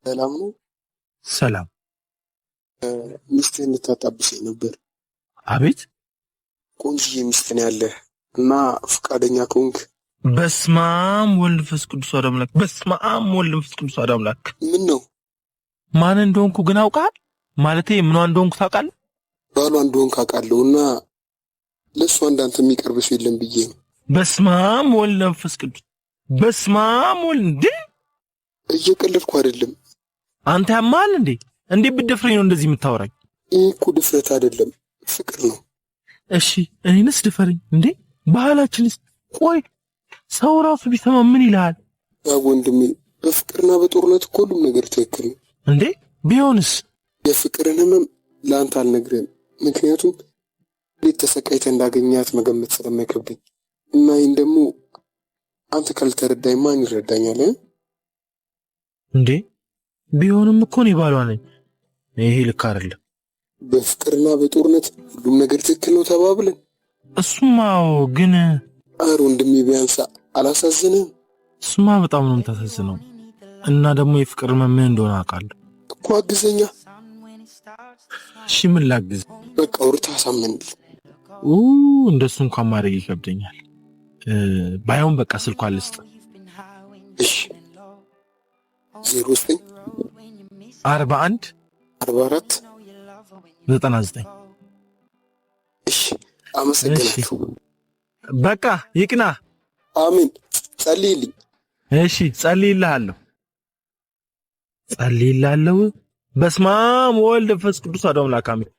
ሰላም ነው። ሰላም። ሚስትህን እንድታጣብሰኝ ነበር። አቤት። ቆንጅዬ ሚስት ነው ያለህ እና ፈቃደኛ ከሆንክ። በስመ አብ ወልድ መንፈስ ቅዱስ አሐዱ አምላክ። በስመ አብ ወልድ መንፈስ ቅዱስ አሐዱ አምላክ። ምን ነው? ማን እንደሆንኩ ግን አውቃል? ማለቴ ምኗ እንደሆንኩ ታውቃለህ? ባሏ እንደሆንክ አውቃለሁ እና ለእሷ እንዳንተ የሚቀርብ ሰው የለም ብዬ ነው። በስመ አብ ወልድ መንፈስ ቅዱስ፣ በስመ አብ ወልድ፣ እንዴ! እየቀለድኩ አይደለም። አንተ ያማል እንዴ? እንዴት ብትደፍረኝ ነው እንደዚህ የምታወራኝ? ይህ እኮ ድፍረት አይደለም፣ ፍቅር ነው። እሺ እኔንስ ድፈረኝ እንዴ? ባህላችንስ? ቆይ ሰው ራሱ ቢሰማ ምን ይልሃል? ያ ወንድሜ፣ በፍቅርና በጦርነት እኮ ሁሉም ነገር ትክክል ነው። እንዴ ቢሆንስ? የፍቅርን ህመም ለአንተ አልነግርህም፣ ምክንያቱም እንዴት ተሰቃይተህ እንዳገኛት መገመት ስለማይከብደኝ እና ይህን ደግሞ አንተ ካልተረዳኝ ማን ይረዳኛል? እንዴ ቢሆንም እኮ እኔ ባሏ ነኝ። ይሄ ልክ አይደለም። በፍቅርና በጦርነት ሁሉም ነገር ትክክል ነው ተባብለን። እሱማ ግን ኧረ ወንድሜ ቢያንስ አላሳዝንህም? እሱማ በጣም ነው የምታሳዝነው። እና ደግሞ የፍቅር ምን እንደሆነ አውቃለሁ እኮ። አግዘኛ። እሺ ምን ላግዝ? በቃ አውርተህ አሳምንልኝ። እንደሱ እንኳን ማድረግ ይከብደኛል። ባይሆን በቃ ስልኳን ልስጥ። እሺ፣ 09 41 44 99። እሺ አመሰግናለሁ። በቃ ይቅና። አሜን። ጸልይልኝ። እሺ ጸልይልሃለሁ፣ ጸልይልሃለሁ። በስመ አብ ወወልድ ወመንፈስ ቅዱስ አሐዱ አምላክ አሜን።